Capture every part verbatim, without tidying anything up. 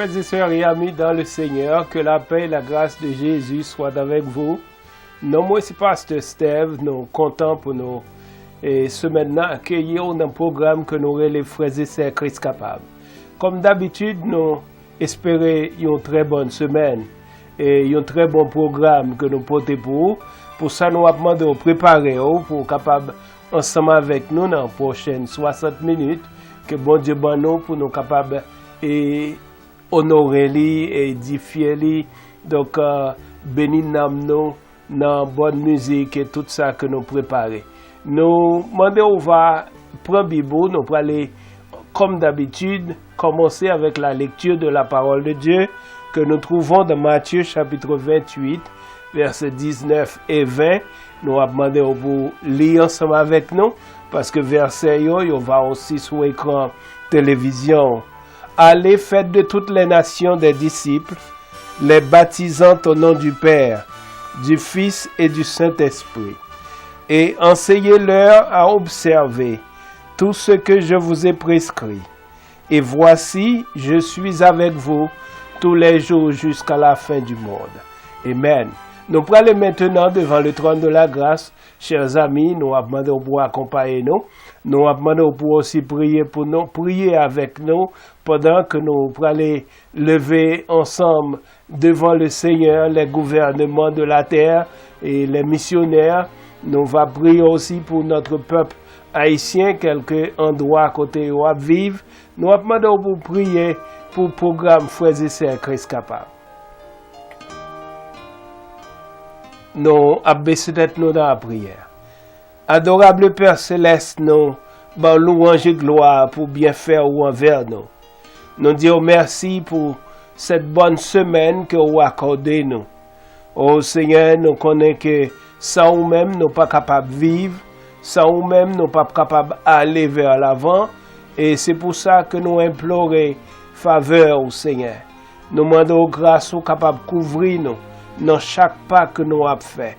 Frères et sœurs et amis dans le Seigneur, que la paix et la grâce de Jésus soient avec vous. Non mwen se Pastè Steve, nou kontan pou nou e semèn nan akeyi w nan pwogram ke nou rele Frères et Sœurs Christ Capable. Kòm dabitid, nou espere yon trè bòn semèn e yon trè bon pwogram ke nou pote pou ou. Pou sa, nou ap mande w prepare w pou w kapab ansanm avèk nou nan pwochèn swasant minit ke Bondye ban nou pou nou kapab e onore li, edifye li. Donk, euh, beni nanm nou nan bòn mizik e tout sa ke nou prepare. Nou mande w va pran Bib ou, nou prale, comme d'habitude, commencer avec la lecture de la parole de Dieu que nous trouvons dans Matthieu chapitre vingt-huit, versets dix-neuf et vingt. Nou ap mande w pou li ansanm avèk nou, paske vèsè yo, yo va osi sou ekran televizyon. Allez, faites de toutes les nations des disciples, les baptisant au nom du Père, du Fils et du Saint-Esprit, et enseignez-leur à observer tout ce que je vous ai prescrit. Et voici, je suis avec vous tous les jours jusqu'à la fin du monde. Amen. Nou prale mentenan devan le tròn de la gras. Chè zanmi, nou ap mande w pou akonpaye nou. Nou ap mande w pou osi priye pou nou, priye avèk nou pandan ke nou prale leve ansanm devant le Seigneur les gouvernements de la terre et les missionnaires. Nous va prier aussi pour notre peuple haïtien, kèlke andwa kote yo ap viv. Nou ap mande w pou priye pou pwogram Frères et Sœurs Christ Capable. Nou ap bese tèt nou nan lapriyè. Adorable Père Céleste, nou ba w louanj e glwa pou byenfè ou anvè nou. Nou di w mèsi pou sèt bòn semèn ke ou akòde nou. O Senyè, nou konnen ke san ou menm nou pa kapab viv, san ou menm nou p ap kapab ale vè lavan, e se pou sa ke nou enplore favè ou, Senyè. Nou mande w gras ou kapab kouvri nou nan chak pa ke nou ap fè.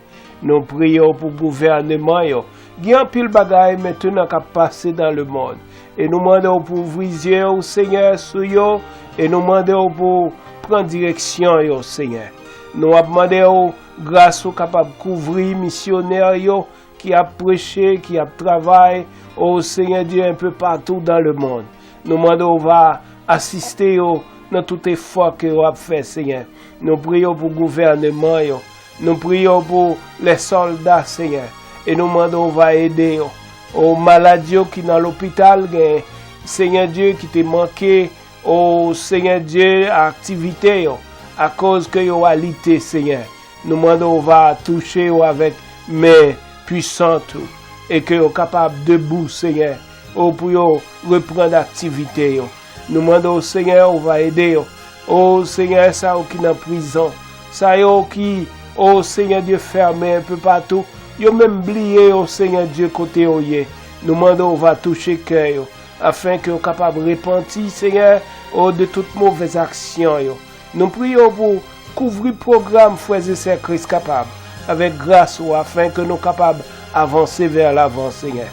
Nou priye w pou gouvèneman yo. Gen anpil bagay mentenan k ap pase dans le monde. E nou mande w pou ouvri zye w, Senyè, sou yo, e nou mande w pou pran direksyon yo, Senyè. Nou ap mande w gras ou kapab kouvri misyonè yo ki ap preche, ki ap travay, o Senyè Dye, enpe patou dans le monde. Nou mande w va asiste yo nan tout efò ke yo ap fè, Senyè. Nou priye w pou gouvèneman yo. Nou priye w pou lè sòlda, Senyè. E nou mande w va ede yo. O malad yo ki nan lopital, gen, Senyè Dye, ki te manke, o Senyè Dye, aktivite yo, akoz ke yo alite, Senyè. Nou mande w va touche yo avèk men pwisant ou, e ke yo kapab debou, Senyè, o pou yo reprann aktivite yo. Nou mande w, Senyè, ou va ede yo. O Senyè, sa yo ki nan prizon, sa yo ki, o Senyè Dye, fèmen enpe patou, yo menm bliye yo, Senyè Dye, kote yo ye. Nou mande w va touche kè yo, afen ke yo kapab repanti, Senyè, o de tout movèz aksyon yo. Nou priye w pou kouvri pwogram Frères et Sœurs Christ Capable avèk gras ou, afen ke nou kapab avanse vè lavan, Senyè.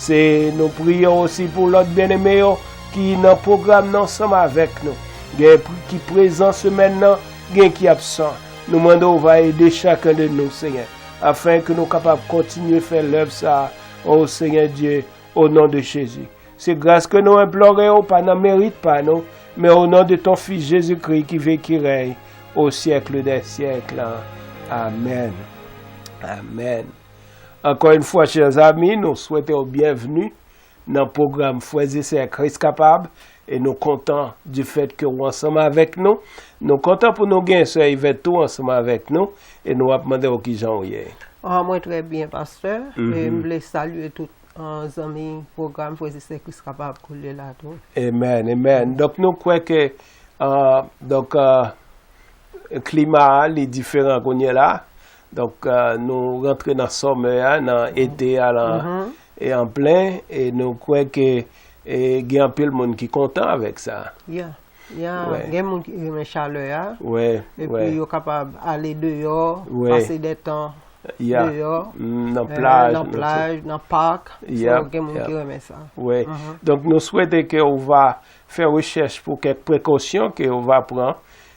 Se nou priye w osi pou lòt byeneme yo ki nan pwogram nan ansanm avèk nou. Gen ki prezan semèn nan, gen ki absan. Nou mande w va ede chaken de nou, Senyè, afen ke nou kapab kontinye fè lèv sa a, o Senyè Dye, o non de Jezi. Se gras ke nou enplore w, pa nan merit pa nou, men o non de ton Fis Jezikri ki viv, ki rèy o syèk dè syèk. Amèn. Amèn. Ankò yon fwa, chè zanmi, nou swete w byenvni nan pwogram Frères et Sœurs Christ Capable, e nou kontan di fèt ke w ansanm avèk nou. Nou kontan pou nou gen sè Yvette tou ansanm avèk nou, e nou ap mande w kijan w ye. Ah, mwen trè byen, pastè. E m vle salye tout, ah, zanmi pwogram Frères et Sœurs Christ Capable koulye la tou. Amen, amen. Donk nou kwè ke, ah, donk, ah, klima a, li diferan kounye la. Donk, ah, nou rantre nan summer a, nan ete a, lan, e an plen, e nou kwè ke, e gen anpil moun ki kontan avèk sa. Yeah, yeah. Gen moun ki renmen chalè a. Epi yo kapab ale deyò, pase de tan Ya. deyò, Mm, nan eh, plaj, nan nan plaj, nan pak. So, Yep, gen moun ki yep. renmen sa. Wi. Mhm. Donk, nou swete ke w va fè rechèch pou kèk prekosyon ke w va pran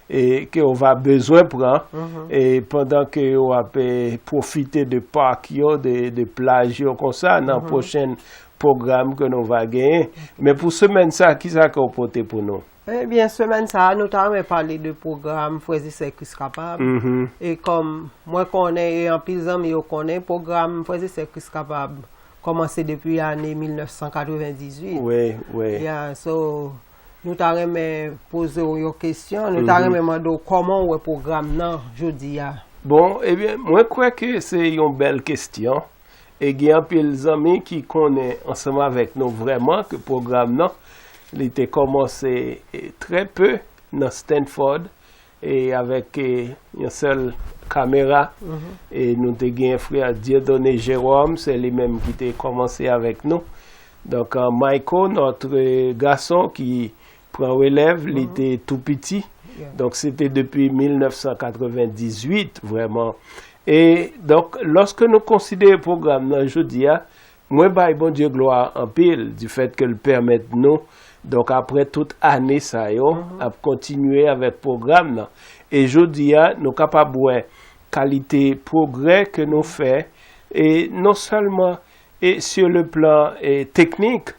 e ke w va bezwen pran Mhm. e pandan ke w ap eh, pwofite de pak yo, de, de plaj yo konsa nan Mhm. pwochen pwogram ke nou va genyen. Men pou semèn sa, kisa ke w pote pou nou? Ebyen, semèn sa a, nou ta renmen pale de pwogram Frè e Sè Kris Kapab. Mhm. E kòm mwen konnen, e anpil zanmi yo konnen, pwogram Frè e Sè Kris Kapab kòmanse depi ane mil nèf san katrevendizuit. Wi, wi. Ya, so, nou ta renmen poze w yon kesyon, nou ta Mhm. renmen mande w kòman w wè pwogram nan jodi a. Bon, ebyen, mwen kwè ke se yon bèl kesyon. E gen anpil zanmi ki konnen ansanm avèk nou vrèman ke pwogram nan, li te kòmanse eh, trè pe nan Stanford e avèk eh, yon sèl kamera. Mhm. E nou te gen frè Dieudonné Jérôme, se li menm ki te kòmanse avèk nou. Donk, eh, Michael, notre garçon ki pran relèv, li Mhm. te tou piti. Yeah. Donk, se te depi mil nèf san katrevendizuit, vrèman. E donk, lòske nou konsidere pwogram nan jodi a, mwen bay Bondye glwa anpil, di fèt ke l pèmèt nou, donk, apre tout ane sa yo, Mhm. ap kontinye avèk pwogram nan. E jodi a, nou kapab wè kalite pwogrè ke nou fè, e non sèlman e sur le plan eh, teknik,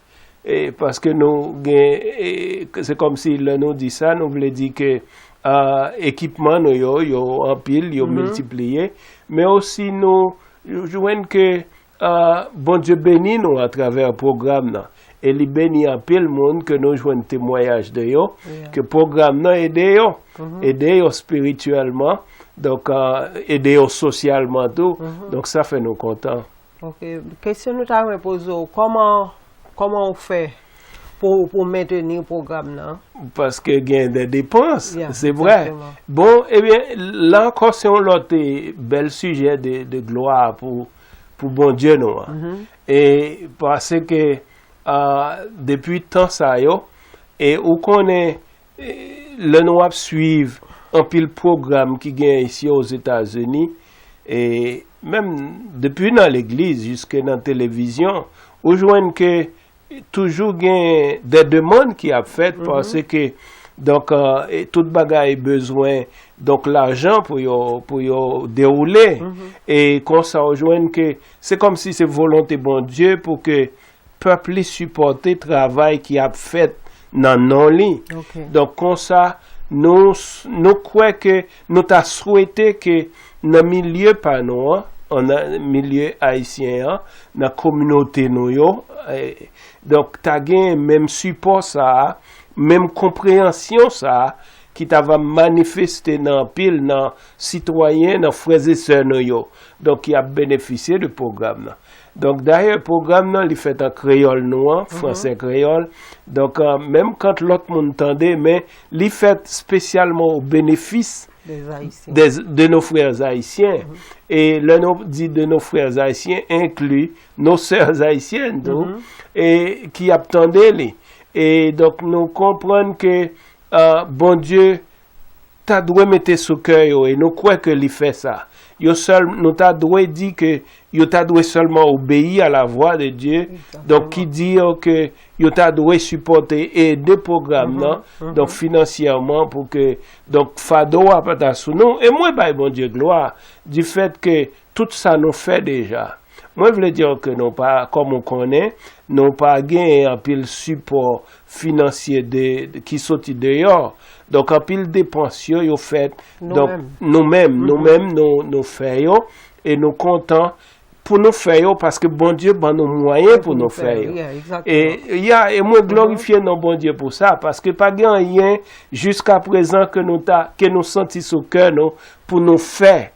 eh, paske nou gen, eh, se kòm si lè nou di sa, nou vle di ke ah, ekipman nou yo, yo anpil, yo Mhm. miltipliye, men osi nou jwenn ke ah, Bondye beni nou atravè pwogram nan. E li beni anpil moun ke nou jwenn temwayaj de yo, Yeah. ke pwogram nan ede yo, Mhm. ede yo espirityèlman, donk ah, ede yo sosyalman tou. Mhm. Donk sa fè nou kontan. Ok, kesyon nou ta renmen poze w, kòman, kòman w fè pou, pou menteni pwogram nan? Paske gen de depans, Yeah, se vre. Exactement. Bon, ebyen, la ankò, se yon lòt eh, bèl sijè de, de glwa pou, pou Bondye nou an. Mhm. E paske ah, depi tan sa yo, e ou konnen, eh, lè nou ap swiv anpil pwogram ki gen isi Ozetazini, e menm depi nan legliz jiske nan televizyon, ou jwenn ke toujou gen de demann ki ap fèt Mhm. paske donk ah, e tout bagay bezwen donk lajan pou yo pou yo dewoule. Mhm. E konsa ou jwenn ke se kòm si se volonte Bondye pou ke pèp li sipòte travay ki ap fèt nan non li. Ok. Donk konsa nou s- nou kwè ke nou ta swete ke nan milye pa nou an, an nan milye ayisyen an, nan kominote nou yo, eh, donk ta gen menm sipò sa a, menm konpreyansyon sa a ki ta va manifeste nan anpil nan sitwayen, nan frè e sè nou yo. Donk ki ap benefisye de pwogram nan. Donk dayè pwogram nan li fèt an kreyòl nou an, Mhm. fransè kreyòl. Donk ah, menm kan lòt moun tande, men li fèt espesyalman o benefis Des Haïtiens. de, de nos frères haïtiens. E lè nou di de nos frères haïtiens, enkli nos sœurs haïtiennes tou, Mhm. e ki ap tande li. E donk nou konprann ke ah, Bondye ta dwe mete sou kè yo, e nou kwè ke li fè sa. Yo sèl, nou ta dwe di ke yo ta dwe sèlman obeyi a la vwa de Dye. Donk ki di yo ke yo ta dwe sipòte e ede pwogram nan, Mhm. donk finansyèman pou ke donk fado a pa ta sou nou. E mwen bay Bondye glwa di fèt ke tout sa nou fè deja. Mwen vle di ke nou pa, kòm ou konnen, nou pa gen anpil sipò finansye de, de- ki soti deyò. Donk anpil depans yo, yo fèt Nou donk menm. nou menm, nou Mhm. menm nou, nou fè yo e nou kontan pou nou fè yo paske Bondye ban nou mwayen pou nou fè yo. Yeah, exactement. E ya, e mwen glorifye non Bondye pou sa paske pa gen anyen jiska prezan ke nou ta ke nou santi sou kè nou pou nou fè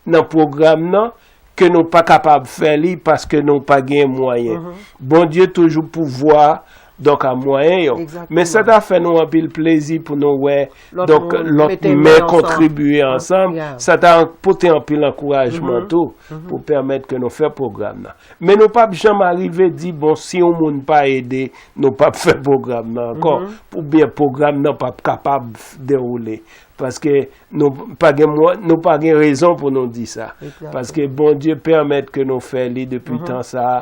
nan pwogram nan ke nou pa kapab fè li paske nou pa gen mwayen. Mhm. Bondye toujou pouvwa Donk, a mwayen yo. Men sa ta fè nou anpil plezi pou nou wè, donk, lòt men kontribiye ansanm. Sa ta pote anpil ankourajman tou pou pèmèt ke nou fè pwogram nan. Men nou p ap janm arive di, bon, si yon moun pa ede, nou p ap fè pwogram nan ankò. Oubyen pwogram nan p ap kapab dewoule. Paske nou pa gen, nou pa gen rezon pou nou di sa. Paske Bondye pèmèt ke nou fè li depi tan sa a,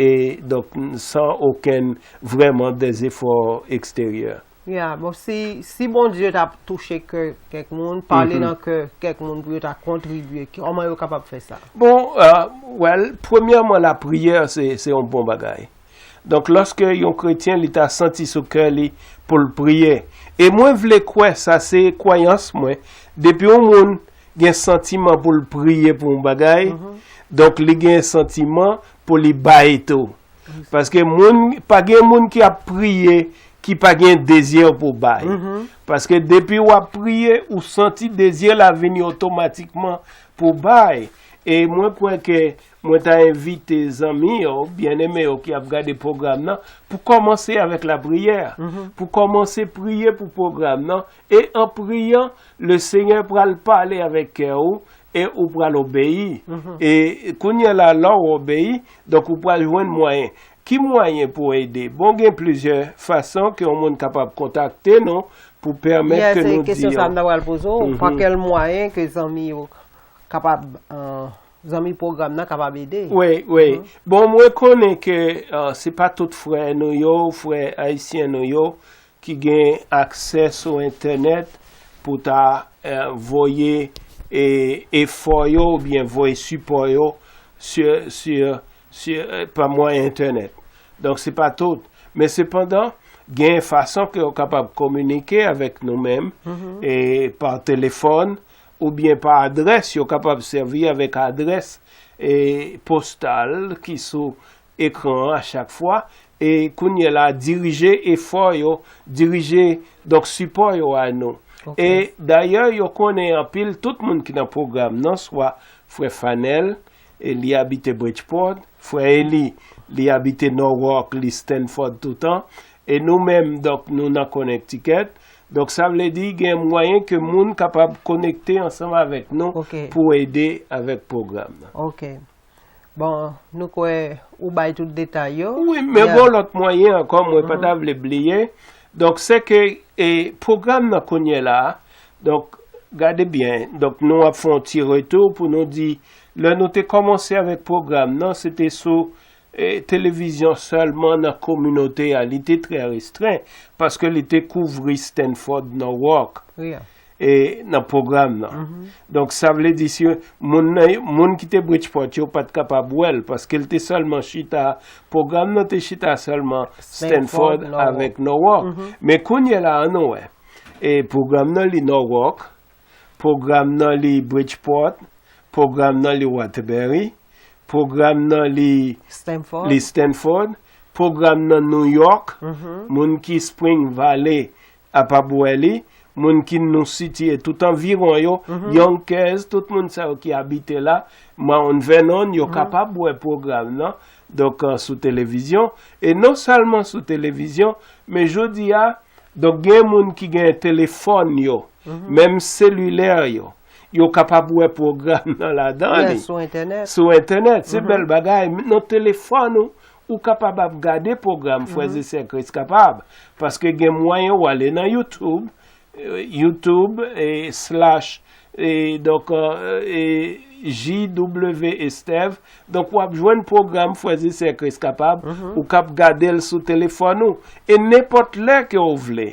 e donk, san okenn, vrèman, dèzefò eksteryè. Ya, bon, si, si Bondye ta touche kè kèk moun, pale nan kè kèk moun pou yo ta kontribye, kòman yo kapab fè sa? Bon, well, premyèman, lapriyè, se, se yon bon bagay. Donk, lòske yon kretyen, li ta santi sou kè li pou l priye. E mwen vle kwè, sa se kwayans mwen, depi yon moun gen santiman pou l priye pou yon bagay, donk, li gen santiman pou li bay tou. Paske moun, pa gen moun ki ap priye ki pa gen dezi pou bay. Paske depi w ap priye, ou santi dezi la vini otomatikman pou bay. E mwen kwè ke mwen ta envite zanmi yo, byeneme yo ki ap gade pwogram nan, pou kòmanse avèk lapriyè. Pou kòmanse priye pou pwogram nan. E an priyan, Lesenyè pral pale avèk kè ou e ou pral obeyi. E kounye a la, lè w obeyi, donk ou pral jwenn mwayen. Ki mwayen pou w ede? Bon, gen plizyè fason ke yon moun kapab kontakte nou pou pèmèt ke nou di yo. Yes, se kesyon sa m ta pral poze w. Pa kèl mwayen ke zanmi yo kapab, zanmi pwogram nan kapab ede? Wi, wi. Bon, mwen konnen ke se pa tout frè nou yo, frè ayisyen nou yo, ki gen aksè sou entènèt pou ta voye efò yo oubyen voye sipò yo si, si, si, pa mwayen entènèt. Donk, se pa tout. Men sepandan, gen fason ke yo kapab kominike avèk nou menm, e pa telefòn oubyen pa adrès, yo kapab sèvi avèk adrès e postal ki sou ekran an a chak fwa, e kounye a la dirije efò yo, dirije, donk, sipò yo a nou. E dayè, yo konnen anpil, tout moun ki nan pwogram nan, swa frè Fanel, e li abite Bridgeport, frè Eli, li abite Norwalk, li Stanford toutan, e nou menm, donk, nou nan Connecticut. Donk, sa vle di gen mwayen ke moun kapab konekte ansanm avèk nou pou ede avèk pwogram nan. Bon, nou kwè ou bay tout detay yo. Wi, men gen yon lòt mwayen ankò, mwen pa ta vle bliye. Donk, se ke e, pwogram nan kounye la a, donk, gade byen, donk, nou ap fè yon ti retou pou nou di, lè nou te kòmanse avèk pwogram nan, se te sou e, televizyon sèlman nan kominote a, li te trè restren, paske li te kouvri Stanford, Norwalk. e nan pwogram nan. Donk, sa vle di si moun nan, moun ki te Bridgeport yo pa t kapab wè l, paske l te sèlman chita, pwogram nan te chita sèlman Stanford avèk Norwalk. Men kounye la a, nou wè, e pwogram nan li Norwalk, pwogram nan li Bridgeport, pwogram nan li Waterbury, pwogram nan li Stanford, pwogram nan New York, moun ki Spring Valley, a pa bwè li, moun ki nou sitiye tout anviwon yo, Yonkers, tout moun sa yo ki abite la, Mount Vernon, yo kapab wè pwogram nan, donk, sou televizyon. E non sèlman sou televizyon, men jodi a, donk, gen moun ki gen telefòn yo, menm selilè yo, yo kapab wè pwogram nan ladan li. Sou entènèt. Sou entènèt, se bèl bagay. Nan telefòn ou, ou kapab ap gade pwogram Frè e Sè Kris Kapab, paske gen mwayen w ale nan YouTube, e, YouTube, e, slash, e, donk, e, J W Estève. Donk, w ap jwenn pwogram Frè e Sè Kris Kapab, ou kab gade l sou telefòn ou. E nenpòt lè ke w vle,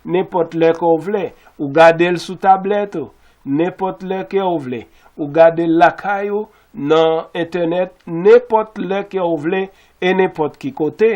nenpòt lè ke w vle, ou gade l sou tablèt ou, nenpòt lè ke w vle, ou gade l lakay ou, nan entènèt, nenpòt lè ke w vle, e nenpòt ki kote.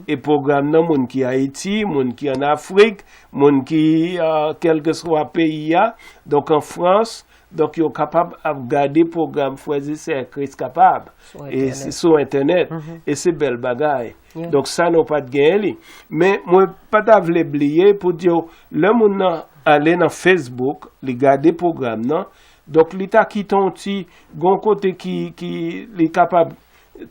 E pwogram nan moun ki Ayiti, moun ki ann Afrik, moun ki, e, kèlkeswa peyi a, donk an Frans, donk yo kapab ap gade pwogram Frè e Sè Kris Kapab, e se sou entènèt, e se bèl bagay. Donk sa nou pa t genyen li. Men mwen pa ta vle bliye pou di w, lè moun nan ale nan Facebook, li gade pwogram nan, donk li ta kite yon ti, gon kote ki, ki li kapab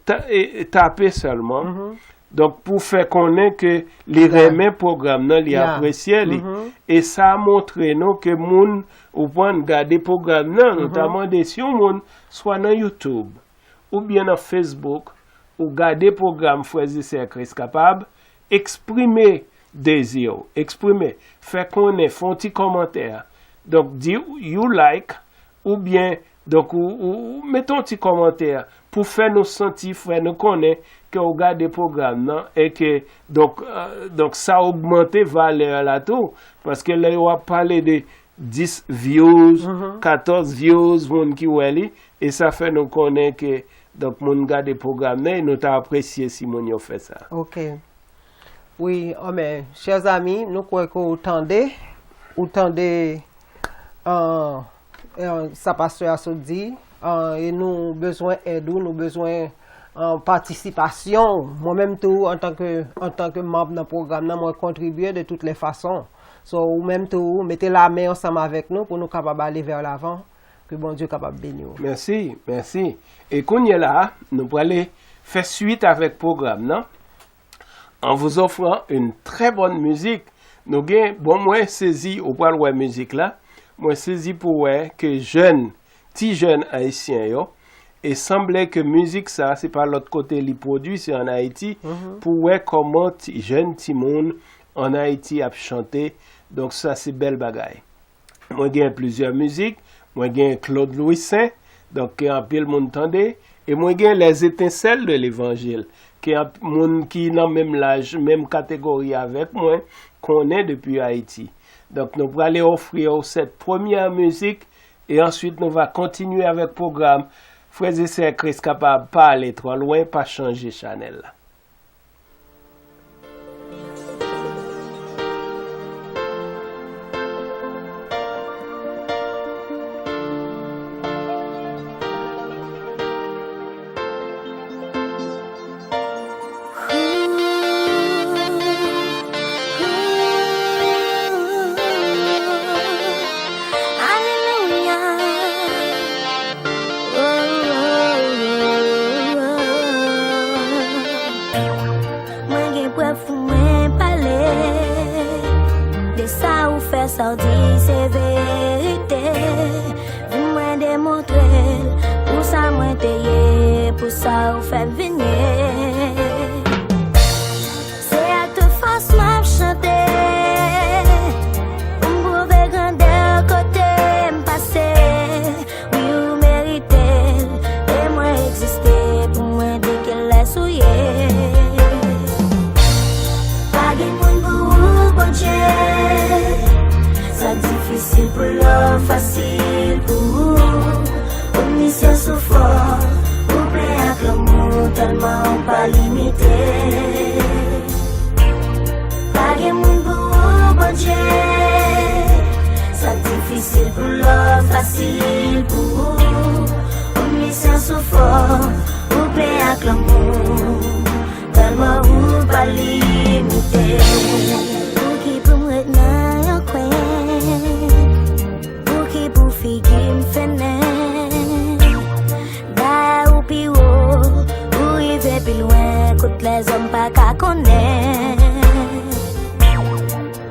ta, e, e tape sèlman, Donk, pou fè konnen ke li renmen pwogram nan, li apresye li. E sa montre nou ke moun, ou konprann, gade pwogram nan, notaman de si yon moun, swa nan YouTube, oubyen nan Facebook, ou gade pwogram Frè e Sè Kris Kapab, eksprime dezi w, eksprime, fè konnen, fè yon ti kòmantè. Donk, di you like, oubyen, donk, ou, ou, ou mete yon ti kòmantè pou fè nou santi, fè nou konnen ke w gade pwogram nan e ke, donk, euh, donk, sa ogmante valè la tou, paske lè yo ap pale de dis views, katòz views, moun ki wè li, e sa fè nou konnen ke, donk, moun gade pwogram nan, e nou ta apresye si moun yo fè sa. Ok. Wi, anben, chè zami, nou kwè ke w tande, ou tande, euh, euh, sa pastè a sot di, euh, e nou bezwen èd ou, nou bezwen, euh, patisipasyon w. Mwen menm tou, antanke, antanke manm nan pwogram nan, mwen kontribye de toutes les façons. So, ou menm tou, mete lamen ansanm avèk nou pou nou kapab ale vè lavan, ke Bondye kapab beni w. Mèsi, mèsi. E kounye la, nou prale fè swit avèk pwogram nan. En vous offrant une très bonne musique. Nou gen, bon, mwen sezi, ou pral wè mizik la, mwen sezi pou wè ke jèn, ti jèn ayisyen yo, e sanble ke mizik sa, se pa lòt kote li pwodui, se ann Ayiti, pou wè kòman ti, jèn timoun ann Ayiti ap chante. Donk, sa se bèl bagay. Mwen gen plizyè mizik, mwen gen Claude Louissaint, donk, ke anpil moun tande, e mwen gen Les Étincelles de l'Évangile, ke anp-, moun ki nan menm laj, menm kategori avèk mwen, konnen depi Ayiti. Donk, nou prale ofri w cette première musique, e answit nou va kontinye avèk pwogram. Frè e sè, Kris kapab, pa ale twò lwen, pa chanje chanèl la. Mwen gen prèv pou mwen pale de sa ou fè, sa w di se verite. Vin mwen demontre l pou sa mwen te ye, pou sa ou fè m vin ye. Se ak tout fòs m ap chante pou m pwouve grandè kote m pase. Wi, ou merite l, e mwen egziste pou mwen di kiyès ou ye. Pa gen moun pou ou, Bondye. Sa difisil pou lòm, fasil pou ou. Omnisyan ou fò, ou plen ak lanmou, tèlman ou pa limite. Pa gen moun pou ou, Bondye. Sa difisil pou lòm, fasil pou ou. Omnisyan ou fò, ou plen ak lanmou, tèlman ou pa limite. Pouki pou m ret nan yon kwen? Pouki pou figi m fennen? Dayè ou pi wo, ou rive pi lwen, kote lèzòm pa ka konnen.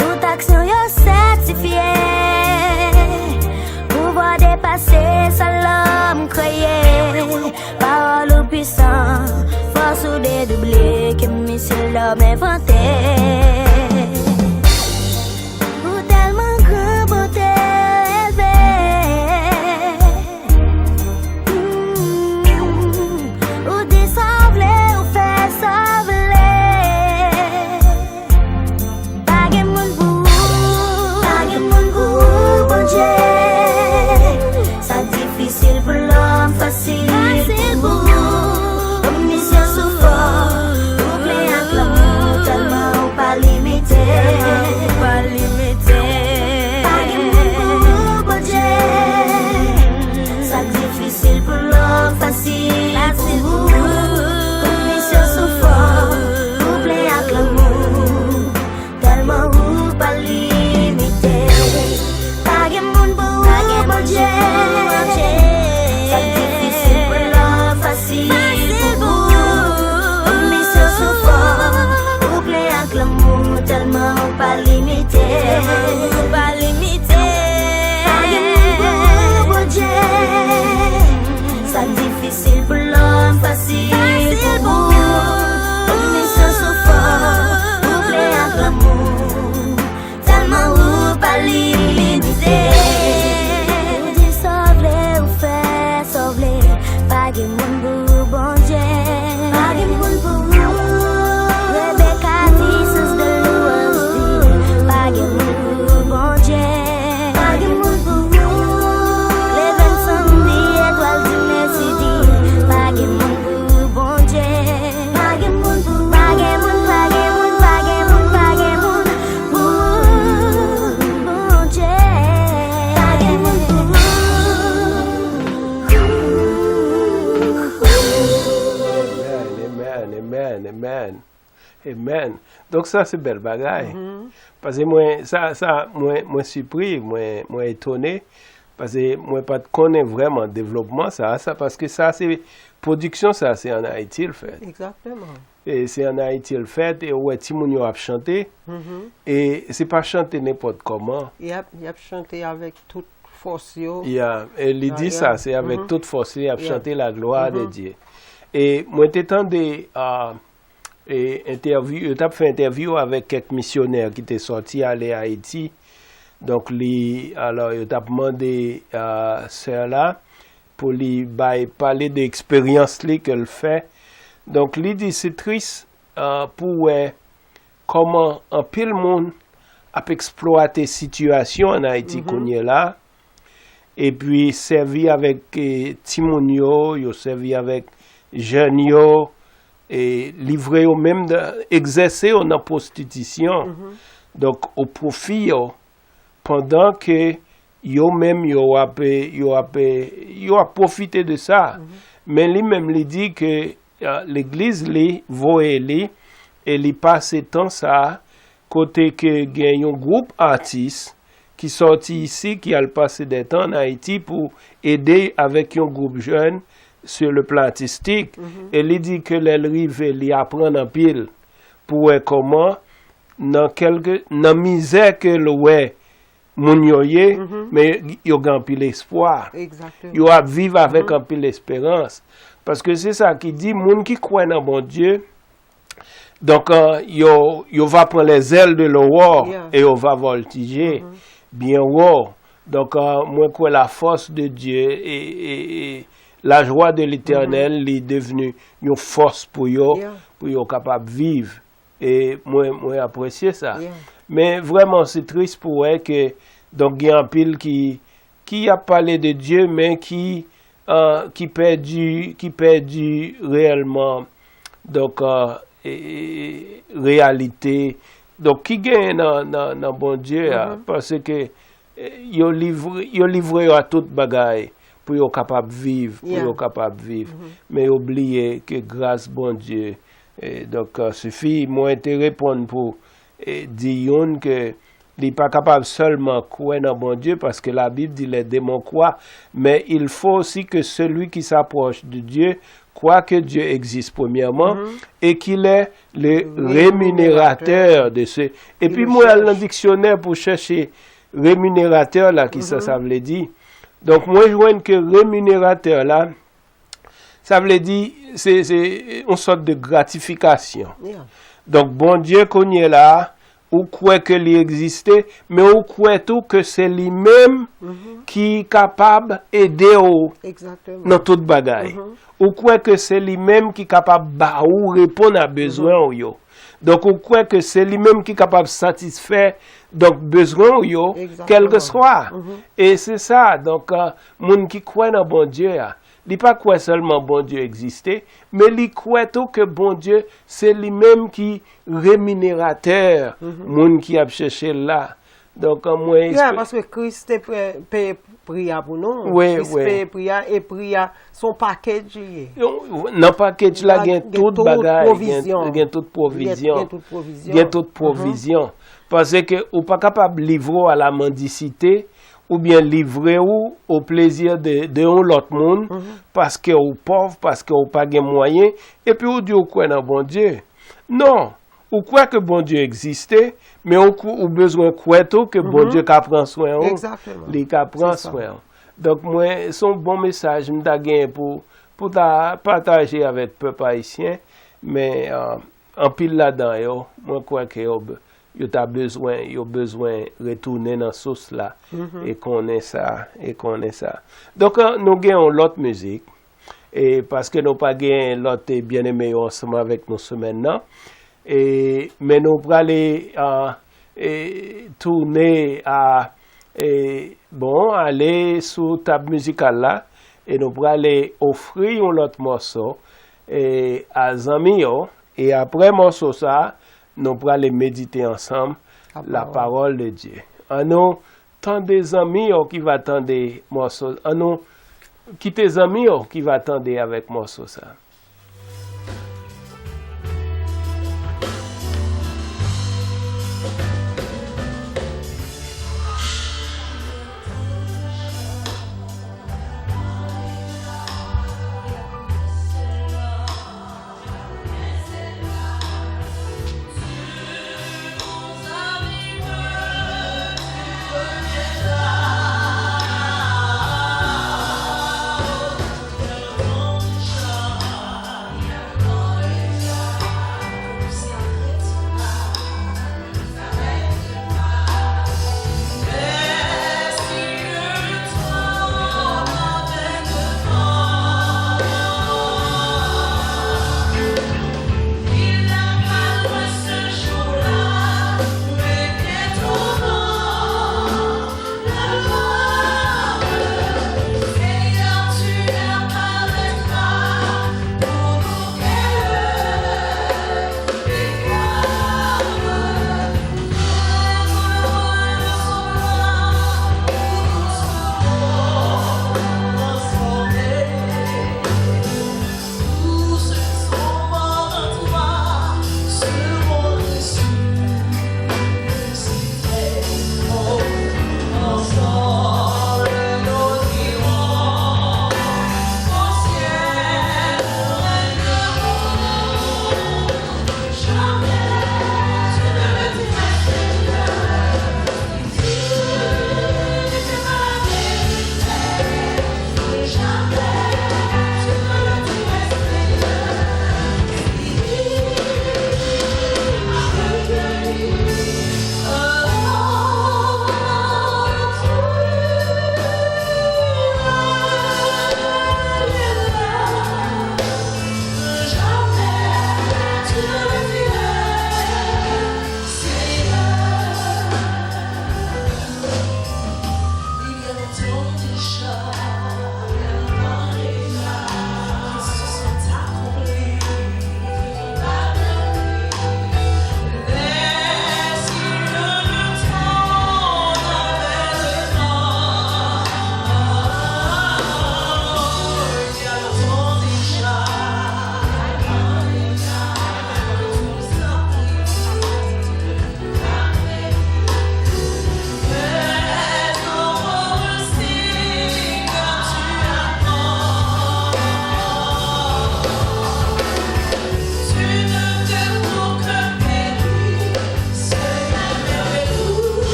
Tout aksyon yo sètifye, pouvwa w depase sa lòm kreye. Pawòl ou pwisan, fòs ou dedouble, ke misil lòm envante. Ou tèlman gran, bonte elve. Mm, ou di sa w vle, ou fè sa w vle. Pa gen moun pou ou, pa gen moun pou ou, Bondye. Sa difisil pou lòm, fasil pou ou. Omnisyan ou fò, ou plen ak lanmou, tèlman Amen. Amen. Donk sa se bèl bagay. Paske mwen, sa, sa, mwen, mwen sipri, mwen, mwen etone. Paske mwen pa t konnen vrèman devlopman sa, sa, paske sa se, pwodiksyon sa se ann Ayiti l fèt. Egzakteman. E se ann Ayiti l fèt, e ou wè timoun yo ap chante. E se pa chante nenpòt kòman. Y ap, y ap chante avèk tout fòs yo. Ya, e li di sa, se avèk tout fòs li ap chante la gloire de Dieu. E mwen te tande ah, e entèvyou, yo t ap fè entèvyou avèk kèk misyonè ki te sòti ale Ayiti. Donk li, alò yo t ap mande ah, sè la pou li bay pale de eksperyans li ke l fè. Donk li di se tris ah, pou wè kòman anpil moun ap eksplwate sitiyasyon ann Ayiti kounye la, epi sèvi avèk eh, timoun yo, yo sèvi avèk jèn yo, e livre yo menm, egzèse yo nan pwostitisyon. Donk o pwofi yo, pandan ke yo menm yo ap, yo ap, yo ap pwofite de sa. Men li menm li di ke ah, legliz li voye li e li pase tan sa kote ke gen yon gwoup atis ki sòti isi, ki al pase de tan ann Ayiti pou ede avèk yon gwoup jèn sur le plan artistique. E li di ke lè l rive, li aprann anpil pou wè kòman nan kèlke, nan mizè ke l wè moun yo ye, men yo gen anpil espwa. Yo ap viv avèk anpil esperans. Paske se sa ki di, moun ki kwè nan Bondye, donk, euh, yo, yo va pran les ailes de l'aurore e yo va voltiger bien haut. Donk, euh, mwen kwè la force de Dieu e, e, e la joie de l'Éternel, li devni yon fòs pou yo, pou yo kapab viv. E mwen, mwen apresye sa. Men vrèman, se tris pou wè ke, donk, gen anpil ki, ki ap pale de Dye, men ki, euh, ki pèdi, ki pèdi reyèlman, donk, euh, e, e, reyalite, donk, ki genyen nan, nan, nan Bondye a, paske, e, yo livre, yo livre yo a tout bagay pou yo kapab viv, pou yo kapab viv. Men yo bliye ke gras Bondye, e, donk, euh, sifi. Mwen te reponn pou, e, di youn ke li pa kapab sèlman kwè nan Bondye, paske Labib di les démons croient, mais il faut aussi que celui qui s'approche de Dieu croit que Dieu existe premièrement et qu'il est le rémunérateur de ceux. Epi mwen al nan diksyonè pou chèche remineratè la, ki sa sa vle di. Donk mwen jwenn ke remineratè la, sa vle di, se, se yon sòt de gratifikasyon. Donk, Bondye, kounye la, ou kwè ke li egziste, men ou kwè tou ke se li menm ki kapab ede w nan tout bagay. Ou kwè ke se li menm ki kapab ba ou, reponn a bezwen w yo. Donk, ou kwè ke se li menm ki kapab satisfè, donk, bezwen w yo, kèlkeswa. E se sa, donk, euh, moun ki kwè nan Bondye a, li pa kwè sèlman Bondye egziste, men li kwè tou ke Bondye se li menm ki remineratè moun ki ap chèche l la. Donk, euh, mwen... Yeah, paske Kris te peye pri a pou nou. Wi, Kris peye pri a, e pri a, se yon package li ye. Nan package la, gen tout bagay, gen tout pwovizyon. Gen tout pwovizyon. Gen tout pwovizyon. Paske ou pa kapab livre w a la mandisite, oubyen livre ou o plezi de, de yon lòt moun, paske ou pòv, paske ou pa gen mwayen, epi ou di ou kwè nan Bondye. Non, ou kwè ke Bondye egziste, men ou, ou bezwen kwè tou ke Bondye ka pran swen ou. Li ka pran swen ou. Donk, mwen, se yon bon mesaj m ta genyen pou, pou ta pataje avèk pèp ayisyen, men, euh, anpil ladan yo, mwen kwè ke yo, yo ta bezwen, yo bezwen retounen nan sous la e konnen sa, e konnen sa. Donk, euh, nou gen yon lòt mizik, e paske nou pa gen lòt, e, byeneme yo ansanm avèk nou semèn nan. E, men nou prale, a, e, tounen a, e, bon, ale sou tab mizikal la, e nou prale ofri yon lòt mòso, e, a zanmi yo, e apre mòso sa, nou prale medite ansanm la parole de Dieu. Annou tande zanmi yo ki va tande mòso. Annou kite zanmi yo ki va tande avèk mòso sa.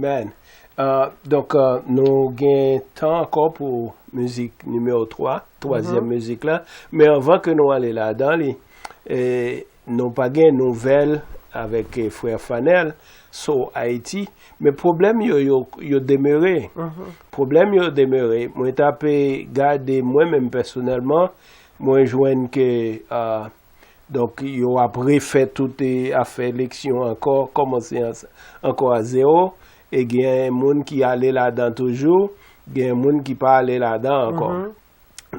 Amen. Ah, donk, ah, nou gen tan ankò pou mizik nimewo twa, twazyèm mizik la. Men anvan ke nou ale ladan li, eh, nou pa gen nouvèl avèk, eh, frè Fanel, So Ayiti. Men pwoblèm yo, yo, yo demere. Pwoblèm yo demere. Mwen t ape gade mwen menm pèsonèlman, mwen jwenn ke, ah, donk, yo ap refè tout, eh, afè eleksyon ankò, kòmanse an-, ankò a zewo. E gen moun ki ale ladan toujou, gen moun ki pa ale ladan ankò.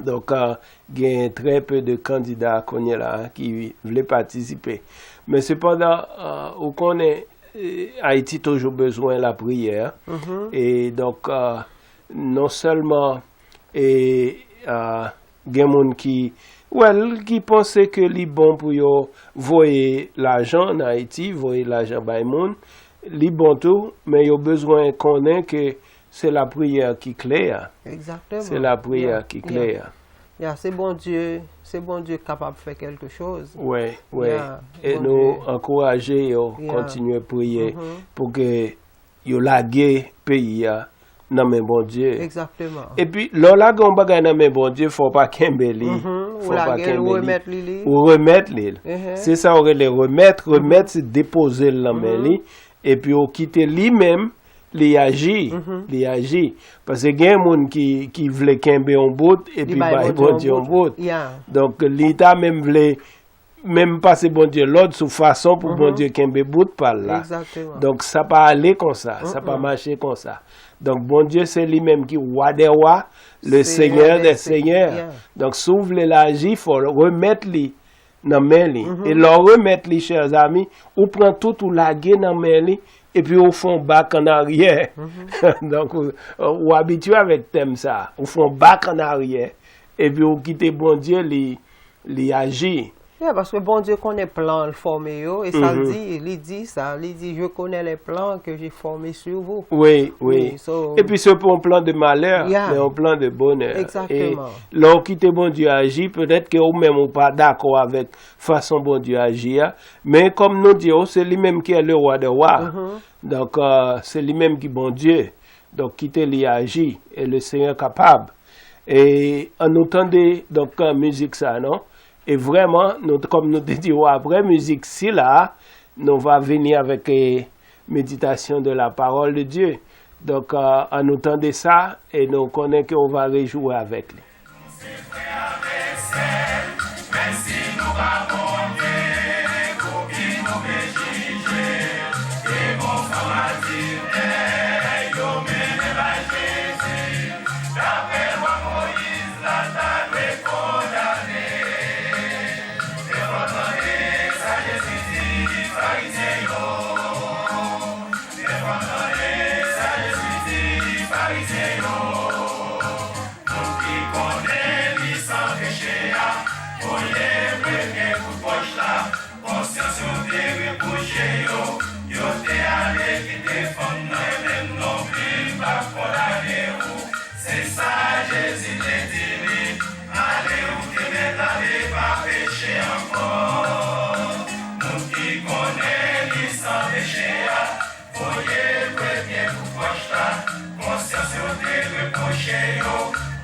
Donk, ah, gen trè pe de kandida kounye la ki vle patisipe. Men sepandan, ah, ou konnen, eh, Ayiti toujou bezwen lapriyè. E donk, ah, non sèlman, eh, ah, gen moun ki, well, ki panse ke li bon pou yo voye lajan ann Ayiti, voye lajan bay moun, li bon tou, men yo bezwen konnen ke se lapriyè ki kle a. Se lapriyè ki kle a. Ya, se Bondye, se Bondye k kapab fè kèlke choz. Wi, wi. E nou ankouraje yo kontinye priye pou ke yo lage peyi a nan men Bondye. Epi, lè w lage yon bagay nan men Bondye, fò w pa kenbe li. Fò w pa kenbe li. Ou remèt li l. Se sa yo rele remèt. Remèt, se depoze l nan men li. Epi, ou kite li menm, li aji. Li aji. Paske gen moun ki, ki vle kenbe yon bout, epi bay Bondye yon bout. Donk, li ta menm vle menm pase Bondye lòd sou fason pou Bondye kenbe bout pa l la. Donk, sa pa ale konsa, sa pa mache konsa. Donk, Bondye se li menm ki Wa dè wa, le Senyè dè senyè. Donk, si w vle l aji, fò w remèt li nan men li. E lè w remèt li, chè zami, ou pran tout ou lage nan men li, epi ou fè yon bak annaryè. Donk, ou, ou abitye avèk tèm sa. Ou fè yon bak annaryè, epi ou kite Bondye li, li aji. Yeah, paske Bondye konnen plan l fòme yo, e sa l di, li di sa, li di, je connais les plans que j'ai formés sur vous. Wi, wi. Epi se pa yon plan de malè, men yon plan de bonè. E lè w kite Bondye aji, petèt ke ou menm ou pa dakò avèk fason Bondye aji a, men kòm nou di yo, se li menm ki est le roi des rois. Donk, se li menm ki Bondye. Donk, kite li aji, e le Senyè kapab. E ann nou tande, donk, mizik sa, non? E vrèman, nou, kòm nou te di yo, apre mizik sila, nou va vini avèk, eh, méditation de la parole de Dieu. Donk, eh, ann nou tande sa, e nou konnen ke w va rejwi avèk li. Konsyans yo te rebouche yo, yo te ale kite fanm nan, e menm nonpli m p ap kondane ou. Se sa Jezi te di li, ale ou te mèt ale, pa peche ankò. Moun ki konnen li san peche a, voye premye kou wòch la. Konsyans yo te rebouche yo,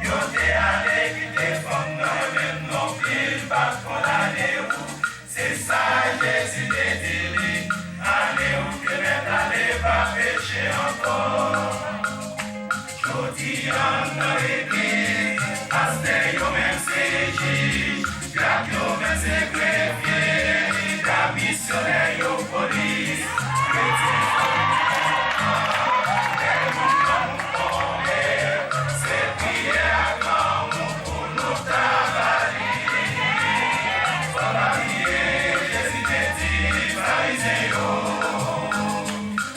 yo te ale kite fanm nan, e menm nonpli m p ap kondane ou. Se sa Jezi te di li, ale ou te mèt ale, pa peche ankò. Jodi a nan legliz, pastè yo menm se jij, dyak yo menm se grefye, lida misyonè yo polis, kretyen yo menm se priyè ak lanmou pou nou ta ba li. Fò n pa bliye, Jezi te di Farizyen yo.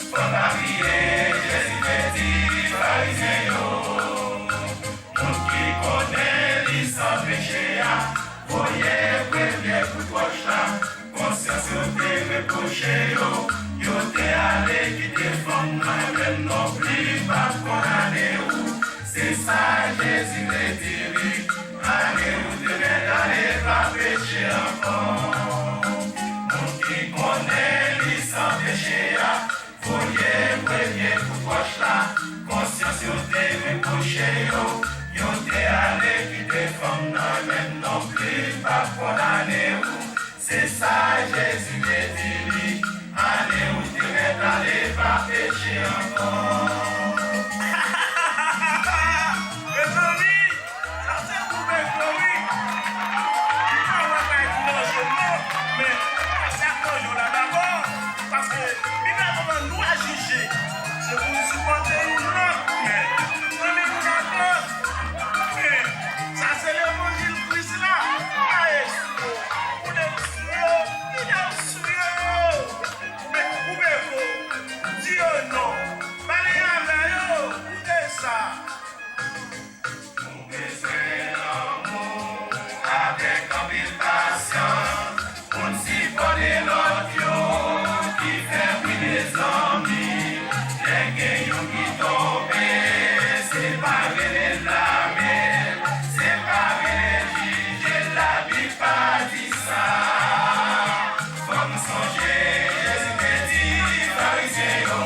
Fò n pa bliye, Jezi te di Farizyen yo. Moun ki konnen li san peche a, voye premye kout wòch la. Konsyans yo te repwoche yo, yo te ale kite fanm nan, e menm nonpli m p ap kondane ou. Se sa Jezi te di li, ale ou te mèt ale, pa peche ankò. Moun ki konnen li san peche a, voye premye kout wòch Kouche yo, yo te ale kite fanm nan, menm non pli m p ap kondane ou. Se sa Jezi te di li, ale ou te mèt ale, pa peche ankò. Mezanmi, sa se pou bèk yo, wi. Li pa wè kay pou manje, non, men pase ak manje w la dabò. Paske Bib la di nou nou a jije. Se pou n sipòte youn lòt, men nou youn ak lòt. Men sa se levanjil Kris la. Maestro, ou te sou yo, ou te sou yo. Men koupe vo, di yo non. Pale avè yo, koupe sa. Nou bezwen lanmou avèk anpil pasyans pou n sipòte lòt yo ki fèb wi mezanmi. Lè gen youn ki tonbe, se pa rele l lame l, se pa rele l jije l, Labib pa di sa. Fò n sonje Jezi te di Farizyen yo.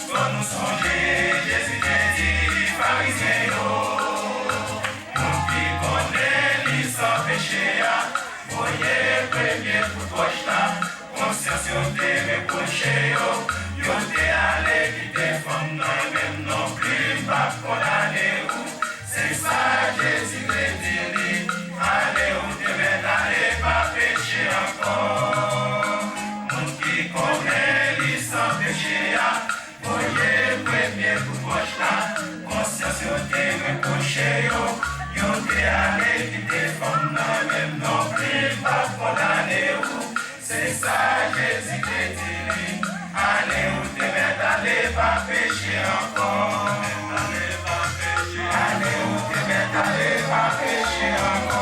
Fò nou sonje, Jezi te di Farizyen yo, moun ki konnen li san peche a, voye premye kout wòch la. Konsyans yo te repwoche yo, yo te ale kite fanm nan, menm non pli m p ap kondane ou. Se sa Jezi te di li, ale ou te mèt ale, pa peche ankò. Moun ki konnen li san peche a, voye premye kout wòch la. Konsyans yo te repwoche yo, yo te ale kite fanm nan, menm non pli m p ap kondane ou. Se sa Jezi te di li, ale ou te mèt ale, pa peche ankò. Ale ou te mèt ale, pa peche ankò.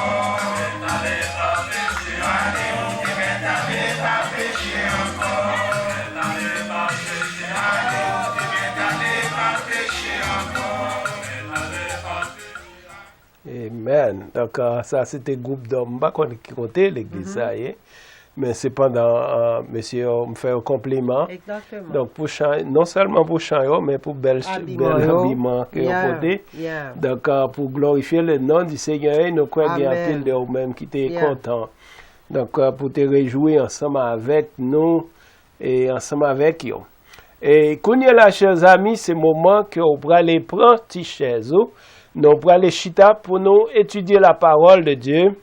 Ale ou te mèt ale, pa peche ankò. Ale ou te mèt ale, pa peche ankò. Amen. Donk, euh, sa se te gwoup dòm. M pa konn ki kote legliz sa ye. Men sepandan, euh, mesye yo, m fè yo konpliman. Donk, pou chan, non sèlman pou chan yo, men pou bèl, bèl abiman ke yo pote. Donk, euh, pou glorifye le non di Senyè, e nou kwè gen anpil de ou menm ki te kontan. Donk, euh, pou te rejwi ansanm avèk nou, e ansanm avèk yo. E kounye la, chè zami, se moman ke w prale pran ti chèz ou. Nou prale chita pou nou etidye la parole de Dieu.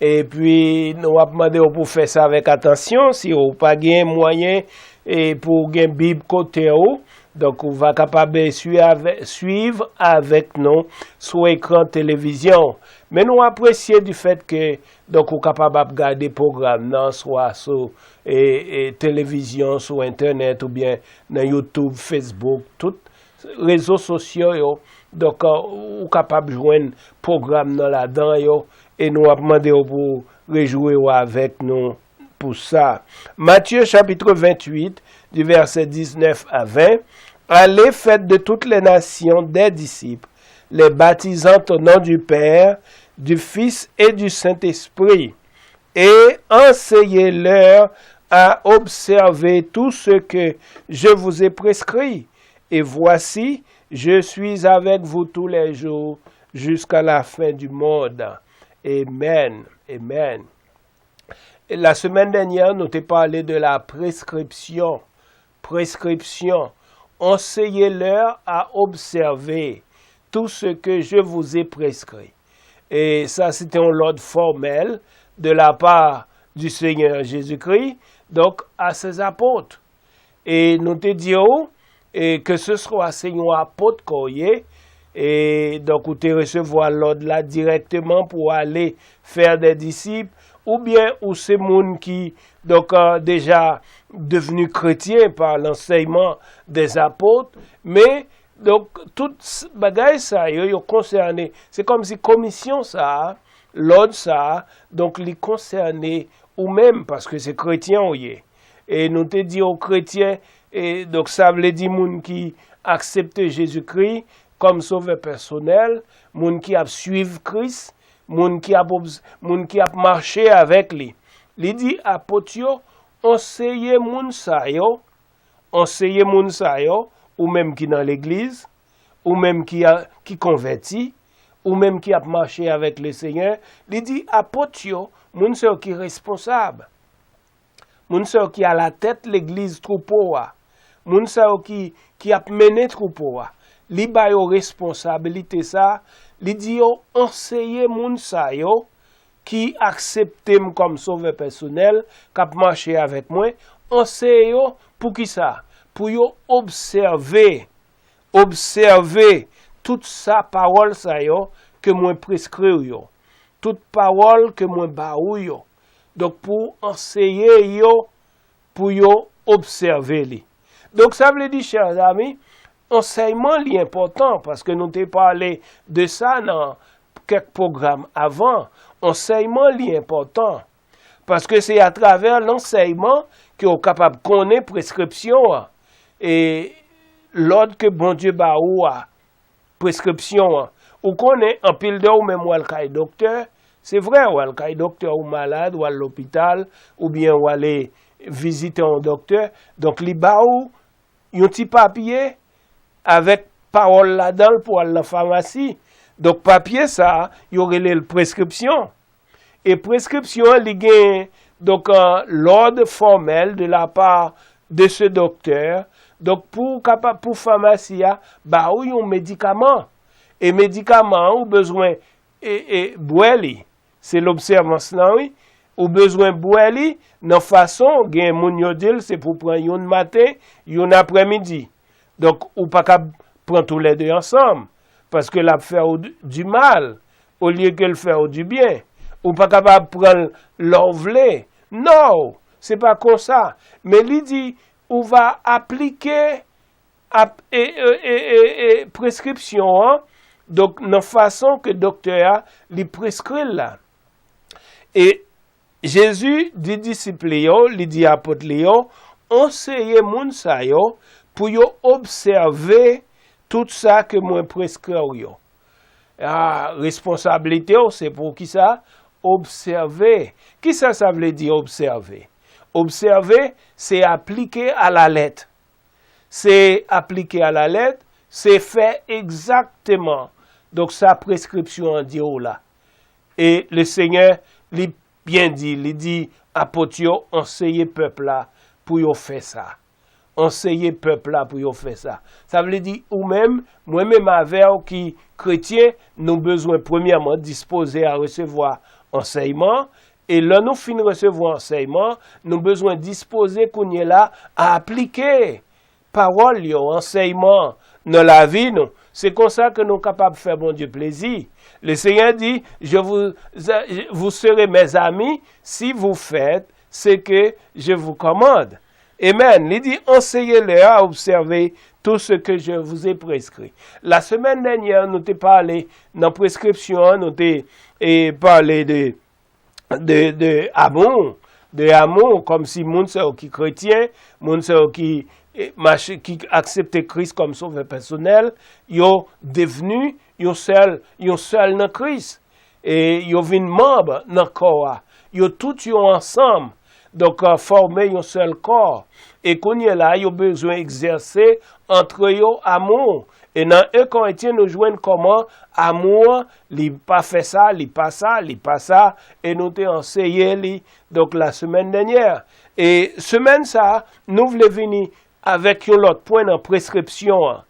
Epi, nou ap mande w pou fè sa avèk atansyon. Si w pa gen mwayen e pou w gen Bib kote w, donk ou va kapab swi avè-, swiv avèk nou sou ekran televizyon. Men nou apresye di fèt ke, donk, ou kapab ap gade pwogram nan, swa sou e, e, televizyon, sou entènèt oubyen nan YouTube, Facebook, tout rezo sosyo yo. Donk, euh, ou kapab jwenn pwogram nan ladan yo e nou ap mande w pou rejwi w avèk nou pou sa. Matthieu chapitre vingt-huit, du verset dix-neuf à vingt. Allez, faites de toutes les nations des disciples, les baptisant au nom du Père, du Fils et du Saint-Esprit, et enseignez-leur à observer tout ce que je vous ai prescrit. Et voici, je suis avec vous tous les jours jusqu'à la fin du monde. Amen. Amen. Et la semaine dernière, nou te pale de la prescription. Prescription. Enseignez-leur à observer tout ce que je vous ai prescrit. E sa, se te yon lòd fòmèl de la part du Seigneur Jésus-Christ, donc à ses apôtres. E nou te di w, e ke se swa se yon apot ke w ye, e donk ou te resevwa lòd la dirèkteman pou w ale faire des disciples, oubyen ou se moun ki, donk, euh, déjà devenu chrétien par l'enseignement des apôtres, men Donk, tout s-, bagay sa yo, yo konsène, se kòmsi komisyon sa a, lòd sa a, donk, li konsène ou menm, paske se kretyen w ye. E nou te di w kretyen, e, donk, sa vle di moun ki aksepte Jezikri kòm sovè pèsonèl, moun ki ap swiv Kris, moun ki ap obs-, moun ki ap mache avèk li. Li di apot yo, anseye moun sa yo, anseye moun sa yo, ou menm ki nan legliz, ou menm ki, a- ki konvèti, ou menm ki ap mache avèk Lesenyè, li di apot yo, moun sa yo ki responsab, moun sa yo ki alatèt legliz twoupo a, moun sa yo ki, ki ap mennen twoupo a, li ba yo responsabilite sa, li di yo anseye moun sa yo ki aksepte m kòm sovè pèsonèl, k ap mache avèk mwen, anseye yo pou ki sa? Pou yo obsève, obsève tout sa pawòl sa yo ke mwen preskri w yo, tout pawòl ke mwen ba ou yo. Donk pou w anseye yo, pou yo obsève li. Donk sa vle di, chè zanmi, ansèyman li enpòtan, paske nou te pale de sa nan kèk pwogram avan. Ansèyman li enpòtan, paske se atravè lansèyman ke w kapab konnen preskripsyon an, e lòd ke Bondye ba ou a, preskripsyon an. Ou konnen, anpil de ou menm w al kay doktè, se vre, w al kay doktè, ou malad, w al lopital, oubyen w ale vizite yon doktè, donk li ba ou yon ti papye avèk pawòl ladan l pou al nan famasi. Donk papye sa a, yo rele l preskripsyon. E preskripsyon an, li gen, donk, euh, lòd fòmèl de la pa de se doktè. Donk pou w kapab, pou famasi a ba ou yon medikaman. E medikaman an, ou bezwen e, e, bwè li. Se lobsèvans lan, wi. Ou bezwen bwè li nan fason, gen moun yo di l se pou pran youn maten, youn aprèmidi. Donk ou pa kab pran toulède ansanm, paske l ap fè w di mal, olye ke l fè w di byen. Ou pa kapab pran l lè w vle. Non, se pa konsa. Men li di, ou va aplike ap, e, e, e, e, e, preskripsyon an, donk nan fason ke doktè a li preskri l la. E Jezi di disip li yo, li di apot li yo, anseye moun sa yo pou yo obsève tout sa ke mwen preskri w yo. A, responsablite w se pou ki sa? Obsève. Ki sa sa vle di obsève? Obsève, se aplike alalèt. Se aplike alalèt, se fè egzakteman, donk, sa preskripsyon an di w la. E Lesenyè, li byen di, li di apot yo anseye pèp la pou yo fè sa. Anseye pèp la pou yo fè sa. Sa vle di, ou menm, mwen menm avè w ki kretyen, nou bezwen premyèman dispoze a resevwa ansèyman, e lè nou fin resevwa ansèyman, nou bezwen dispoze kounye la a aplike pawòl yo, ansèyman nan lavi nou. Se konsa ke nou kapab fè Bondye plezi. Le Seigneur dit, je vous, vous serez mes amis si vous faites ce que je vous commande. Amen. Li di, enseignez-leur à observer tout ce que je vous ai prescrit. La semaine dernière, nou te pale nan preskripsyon an, nou te e, pale de, de, de amou, de amou, kòmsi moun sa yo ki kretyen, moun sa yo ki, e, mache, ki aksepte Kris kòm sovè pèsonèl, yo devni yon sèl, yon sèl nan Kris. E yo vin manm nan kò a. Yo tout yo ansanm, donk, e, fòme yon sèl kò. E kounye la, yo bezwen egzèse antre yo amou. E nan en Korentyen, nou jwenn kòman amou an, li pa fè sa, li pa sa, li pa sa, e nou te anseye li, donk, la semèn dènyè. E semèn sa, nou vle vini avèk yon lòt pwen nan preskripsyon an.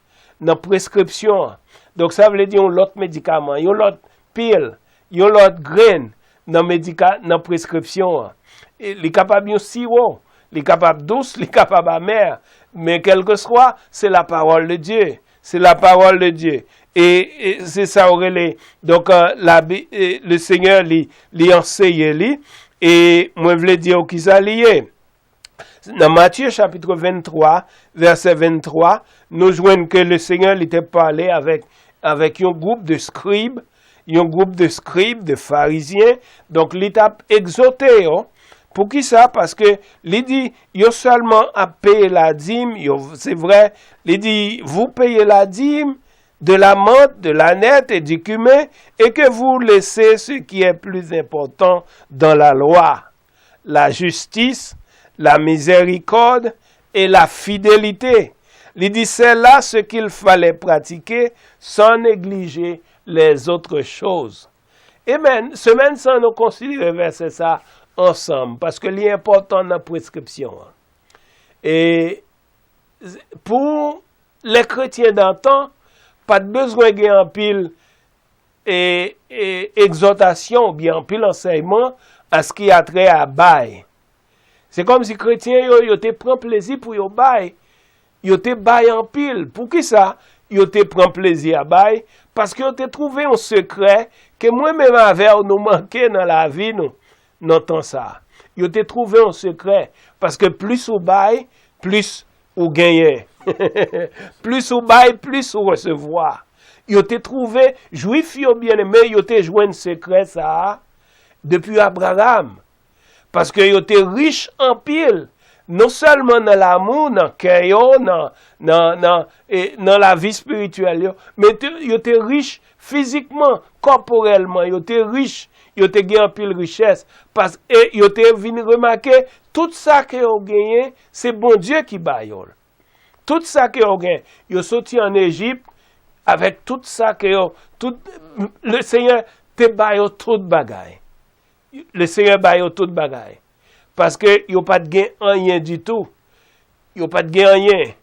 Nan preskripsyon an. Donk, sa vle di yon lòt medikaman, yon lòt pil, yon lòt grenn nan medika-, nan preskripsyon an. E li kapab yon siwo, li kapab dous, li kapab amè, men kèlkeswa, se la parole de Dieu. Se la parole de Dieu. E, e se sa yo rele, donk, e, la Bi-, e, le Seigneur, li, li anseye li, e mwen vle di w kisa li ye. Nan Matye chapit venntwa, vèsè venntwa, nou jwenn ke le Seigneur li te pale avèk, avèk yon gwoup de skrib, yon gwoup de skrib, de farizyen. Donk, li t ap egzòte yo. Poukisa? Paske li di, yo sèlman ap peye ladim, yo, se vre, li di, vous payez la dîme de la menthe, de l'aneth et du cumin, et que vous laissez ce qui est plus important dans la loi, la justice, la miséricorde et la fidélité. Li di, c'est là ce qu'il fallait pratiquer sans négliger les autres choses. Amen. Semèn sa, nou konsidere vèsè sa ansanm, paske li enpòtan nan preskripsyon an. E pou lè kretyen dan tan, pa t bezwen gen anpil e, e, egzòtasyon oubyen anpil ansèyman a ce qui a trait à bay. Se kòmsi kretyen yo, yo te pran plezi pou yo bay. Yo te bay anpil. Poukisa yo te pran plezi a bay? Paske yo te twouve yon sekrè ke mwen menm avè w nou manke nan lavi nou, nan tan sa a. Yo te twouve yon sekrè, paske plis ou bay, plis ou genyen. Plis ou bay, plis ou resevwa. Yo te twouve, Jwif yo byeneme, yo te jwenn sekrè sa a depi Abraram. Paske yo te rich anpil, non sèlman nan lamou, nan kè yo, nan, nan, nan, e, nan lavi espirityèl yo, men te, yo te rich fizikman, kòporèlman, yo te rich, yo te gen anpil richès, pas, e yo te vin remake tout sa ke yo genyen, se Bondye ki ba yo l. Tout sa ke yo gen, yo soti ann Ejip, avèk tout sa ke yo, tout, Lesenyè te ba yo tout bagay. Lesenyè ba yo tout bagay. Paske yo pa t gen anyen ditou. Yo pa t gen anyen.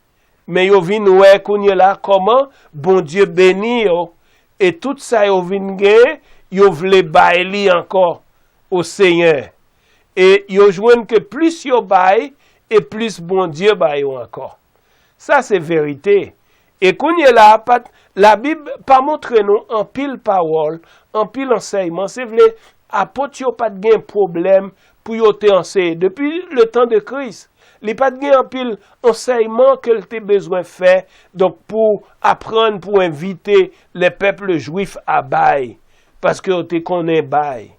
Men yo vin wè kounye la kòman Bondye beni yo. E tout sa yo vin gen, yo vle bay li ankò o Senyè. E yo jwenn ke plis yo bay, e plis Bondye ba yo ankò. Sa se verite. E kounye la, pa t, Labib pa montre nou anpil pawòl, anpil ansèyman. Se vle, apot yo pa t gen pwoblèm pou yo te anseye. Depi le tan de Kris, li pa t gen anpil ansèyman ke l te bezwen fè, donk pou aprann, pou envite le pèp jwif a bay, paske yo te konnen bay.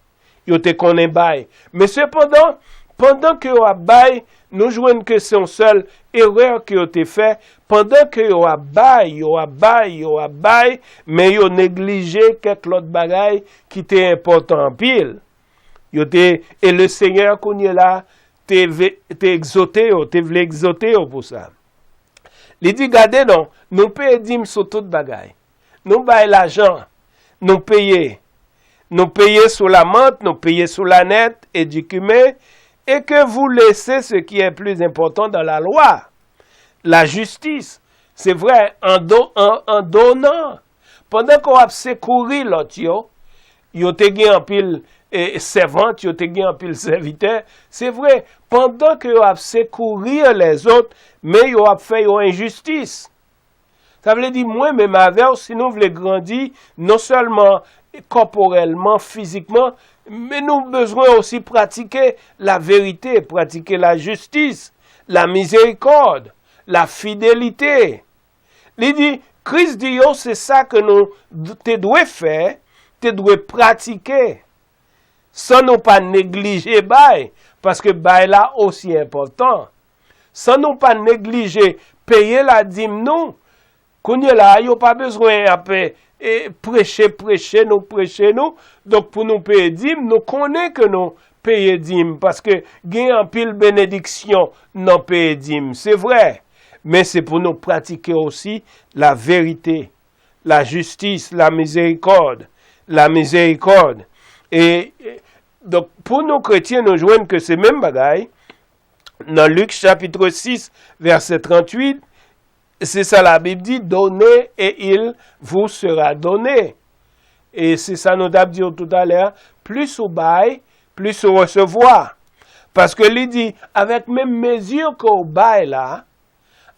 Yo te konnen bay. Men sepandan, pandan ke yo ap bay, nou jwenn ke se yon sèl erè ke yo te fè. Pandan ke yo ap bay, yo ap bay, yo ap bay, men yo neglije kèk lòt bagay ki te enpòtan anpil. Yo te, e Lesenyè kounye la te ve, te egzote yo, te vle egzote yo pou sa. Li di, gade non, nou peye dim sou tout bagay. Nou bay lajan, nou peye. Nou peye sou lamant, nou peye sou lanèt, e di kimen, et que vous laissez ce qui est plus important dans la loi, la justice. Se vrè, an do, an, an donan, pandan ke w ap sekouri lòt yo, yo te gen anpil e, sèvant, yo te gen anpil sèvitè. Se vre, pandan ke yo ap sekouri lèzòt, men yo ap fè yo enjistis. Sa vle di, mwen menm avè w, si nou vle grandi, non sèlman kòporèlman, fizikman, men nou bezwen osi pratike la verite, pratike la jistis, la mizerikòd, la fidelite. Li di, Kris di yo, se sa ke nou d, te dwe fè, te dwe pratike, san nou pa neglije bay, paske bay la osi enpòtan. San nou pa neglije peye ladim nou, kounye la a, yo pa bezwen ap, e, preche, preche nou, preche nou. Donk, pou nou peye dim, nou konnen ke nou peye dim, paske gen anpil benediksyon nan peye dim. Se vrè, men se pou nou pratike osi la verite, la jistis, la mizerikòd, la mizerikòd. E, e, donk, pou nou kretyen, nou jwenn ke se menm bagay. Nan Lik chapit sis, vèsè tranntuit, se sa Labib di, donnez et il vous sera donné. E se sa nou t ap di w toutalè, plis ou bay, plis ou resevwa. Paske li di, avèk menm mezi ke w bay la,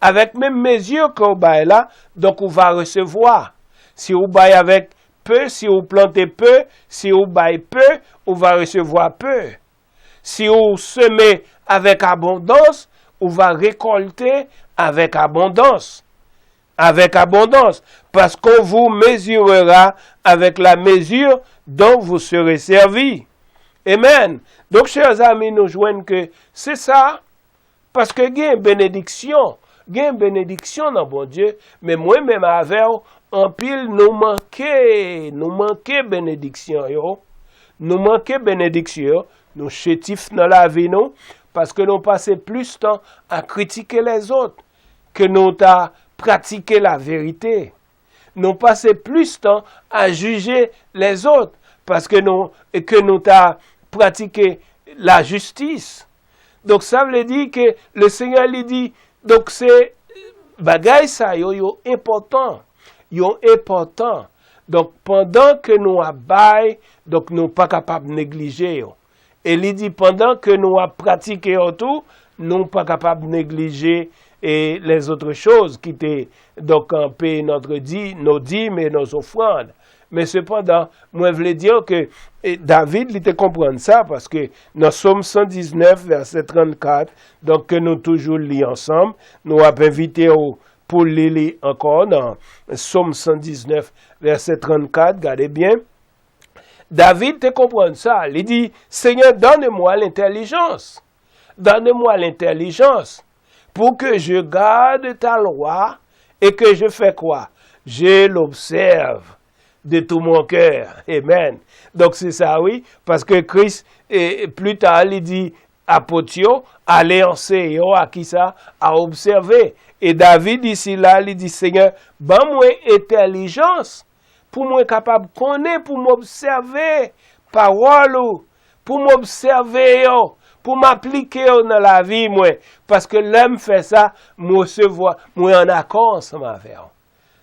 avèk menm mezi ke w bay la, donk ou va resevwa. Si ou bay avèk pe, si ou plante pe, si ou bay pe, ou va resevwa pe. Si ou seme avèk abondans, ou va rekòlte avèk abondans. Avec abondance, parce qu'on vous mesurera avec la mesure dont vous serez servi. Amen. Donk, chè zanmi, nou jwenn ke se sa, paske gen benediksyon, gen benediksyon nan Bondye, men mwen menm avè w, anpil nou manke, nou manke benediksyon yo, nou manke benediksyon yo, nou chetif nan lavi nou, paske nou pase plis tan a kritike lèzòt ke nou ta pratike laverite. Nou pase plis tan a jije lèzòt, paske nou, ke nou ta pratike lajistis. Donk, sa vle di ke le Senyè li di, donk, se bagay sa yo, yo enpòtan. Yo enpòtan. Donk, pandan ke nou ap bay, donk, nou pa kapab neglije yo. E li di, pandan ke nou ap pratike yo tou, nou pa kapab neglije e les autres choses ki te, donk, an pe notre di, nos dîmes et nos offrandes. Men sepandan, mwen vle di ke e, David, li te konprann sa, paske nan Sòm san diznèf, vèsè trannkat, donk, ke nou toujou li ansanm, nou ap envite w pou li li ankò nan Sòm san diznèf, vèsè trannkat, gade byen. David te konprann sa. Li di, Seigneur, donne-moi l'intelligence. Donne-moi l'intelligence pour que je garde ta loi et que je fais quoi? Je l'observe de tout mon cœur. Amen. Donk, se sa, wi. Paske Kris, e, pli ta, li di, apot yo, ale anseye yo a kisa? A obsève. E David isi la, li di, Senyè, ban mwen entèlijans pou mwen kapab konnen, pou m obsève pawòl ou, pou m obsève yo, pou m aplike yo nan lavi mwen. Paske lè m fè sa, m resevwa, mwen ann akò ansanm avè w.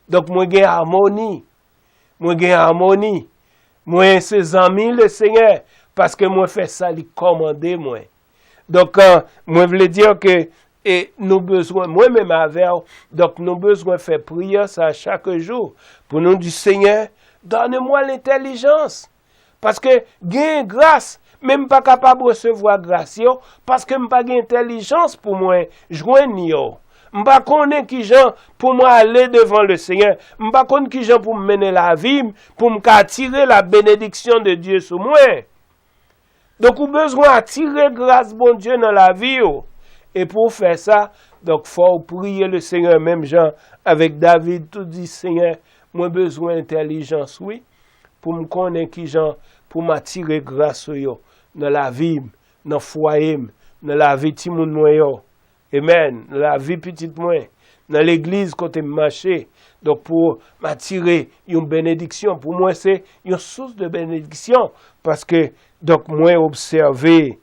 Donk, mwen gen amoni. Mwen gen amoni. Mwen se zanmi le Senyè, paske mwen fè sa li kòmande mwen. Donk, eh, mwen vle di ke, e nou bezwen, mwen menm avè w, donk, nou bezwen fè priyè sa chak jou pou nou di, Senyè, donne-moi l'intelligence. Paske gen gras, men m pa kapab resevwa gras yo, paske m pa gen entèlijans pou mwen jwenn yo. M pa konnen kijan pou mwen ale devan le Senyè. M pa konn kijan pou m mennen lavi m, pou m ka atire la bénédiction de Dieu sou mwen. Donk, ou bezwen atire gras Bondye nan lavi w. E pou w fè sa, donk, fò w priye le Senyè menm jan avèk David tou di, Senyè, mwen bezwen entèlijans, wi, pou m konnen kijan pou m atire gras ou yo nan lavi m, nan fwaye m, nan lavi timoun mwen yo. Amen. Nan lavi pitit mwen, nan legliz kote m mache. Donk, pou m atire yon benediksyon, pou mwen, se yon sous de benediksyon. Paske, donk, mwen obsève,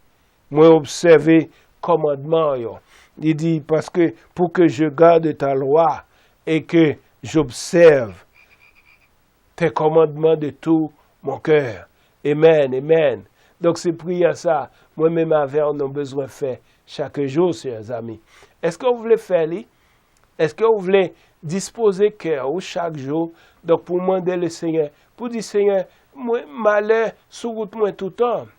mwen obsève kòmandman yo. Li di, paske, pour que je garde ta loi et que j'observe tes commandements de tout mon cœur. Amen, amen. Donk, se priyè sa, mwen menm avè w, nou bezwen fè chak jou, chè zanmi. Èske w vle fè li? Èske w vle dispoze kè w chak jou? Donk, pou mande le Senyè, pou di, Senyè, mwen, malè sou wout mwen toutan.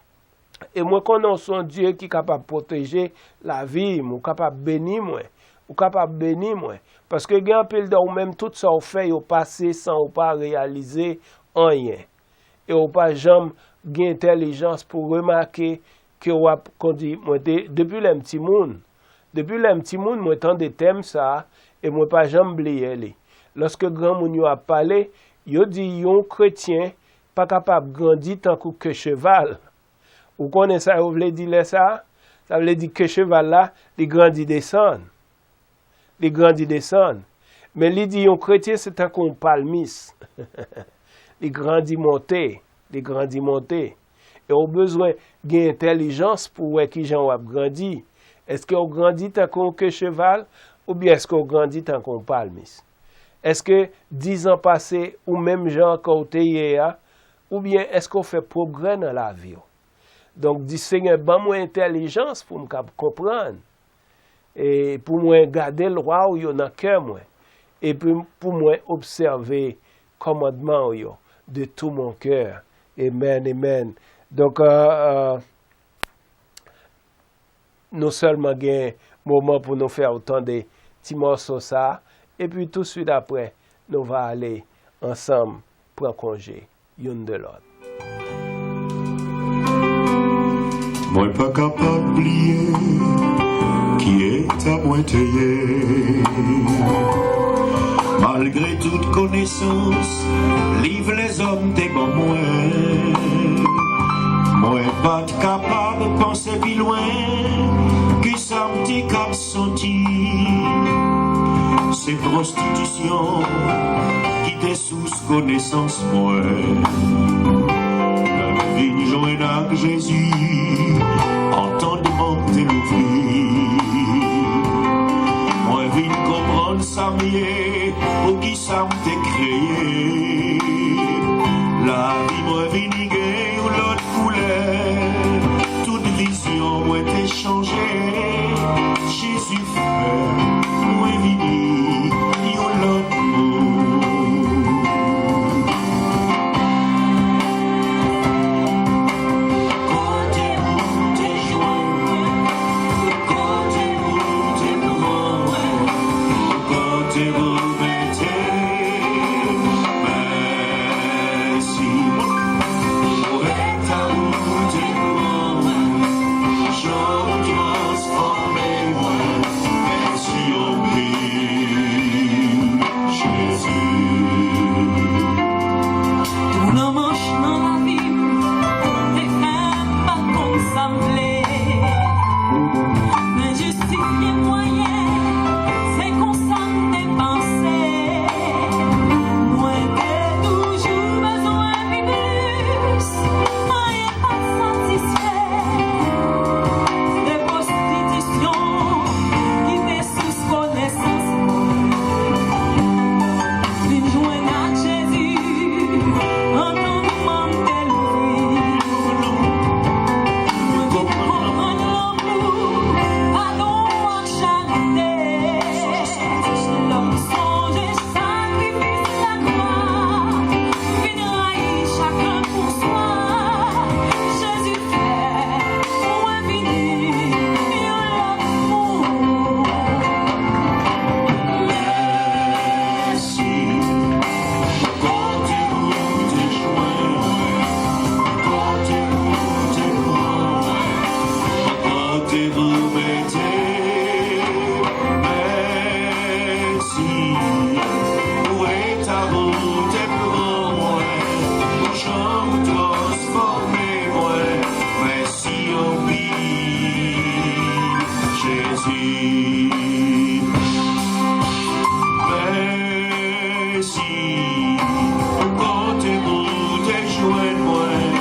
E mwen konnen w se yon Dye ki kapab pwoteje lavi m, ou kapab beni mwen, ou kapab beni mwen. Paske gen anpil de ou menm, tout sa w fè, yo pase san ou pa reyalize anyen. E ou pa janm gen entèlijans pou remake ke w ap kondi. Mwen te, depi lè m timoun, depi lè m timoun, mwen tande tèm sa a, e mwen pa janm bliye li. Lòske granmoun yo ap pale, yo di yon kretyen pa kapab grandi tankou ke cheval. Ou konnen sa yo vle di lè sa a? Sa vle di ke cheval la, li grandi desann. Li grandi desann. Men li di yon kretyen se tankou yon palmis. Li grandi monte, li grandi monte. E ou bezwen gen entèlijans pou wè kijan w ap grandi. Èske w grandi tankou yon ke cheval, oubyen èske w grandi tankou yon palmis? Èske dizan pase ou menm jan ke w te ye a, oubyen èske w fè pwogrè nan lavi w? Donk, di, Senyè, ban mwen entèlijans pou m kab konprann, e pou mwen gade lwa w yo nan kè mwen, epi pou mwen obsève kòmandman w yo de tout mon cœur. Amen, amen. Donk, euh, euh, nou sèlman gen moman pou nou fè w tande ti mòso sa a, epi touswit apre, nou va ale ansanm pran konje youn de lòt. Mwen pa kapab bliye ki eta mwen te ye. Malgre tout konesans liv lèzòm te ban mwen, mwen pa t kapab panse pi lwen ke sa m te kab santi. Se pwostitisyon ki te sous konesans mwen. Mwen vin jwenn ak Jezi, antandman m te louvri. Mwen vin konprann sa m ye, poukisa m te kreye. Lavi mwen vini gen yon lòt koulè. Tout vizyon mwen te chanje. Jezi fè mwen vini yon lòt moun. Kote ou te jwenn mwen? Kote ou te pran mwen? Kote ou mete mwen? Mèsi. Pou eta ou te pran mwen, jan ou transfòme mwen. Mèsi anpil, Jezi. Tou nan manch nan lavi m, ou te fè m pa t konn sa m vle. Men jistifye mwayen, se konsa m te panse. Mwen te toujou bezwen pi plis, anyen pa t satisfè. Se pwostitisyon ki te sous konesans mwen. Vin jwenn ak Jezi, antandman m te louvri. Mwen vin konprann lanmou, padon ak charite. Lè m sonje sakrifis lakwa, m vin rayi chak lòt bonswa. Jezi fè mwen vini yon lòt moun. Mèsi. Kote ou te jwenn mwen? Kote ou te pran mwen? Kote ou mete mwen? Mèsi pou eta ou te pran mwen, pou jan ou transfòme mwen. Mèsi anpil, Jezi. Mèsi pou kote ou te jwenn mwen,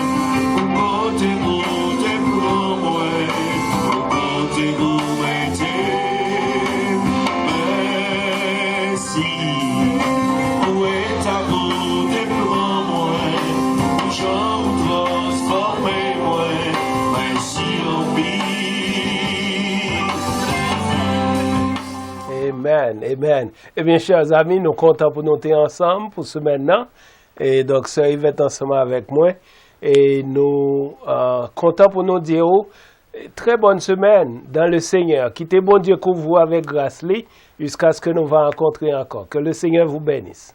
pou kote ou te pran mwen, pou kote ou mete mwen. Mèsi pou eta ou te pran mwen, pou jan ou transfòme mwen. Mèsi anpil. Amen, amen. Ebyen, chè zanmi, nou kontan pou nou te ansanm pou semèn nan. E donk, sè Yvette ansanm avèk mwen. E nou, euh, kontan pou nou di ou, très bonne semaine dans le Seigneur. Kite Bondye kouvri w avèk gras li, jusqu'à ce que nous va rencontrer encore. Que le Seigneur vous bénisse.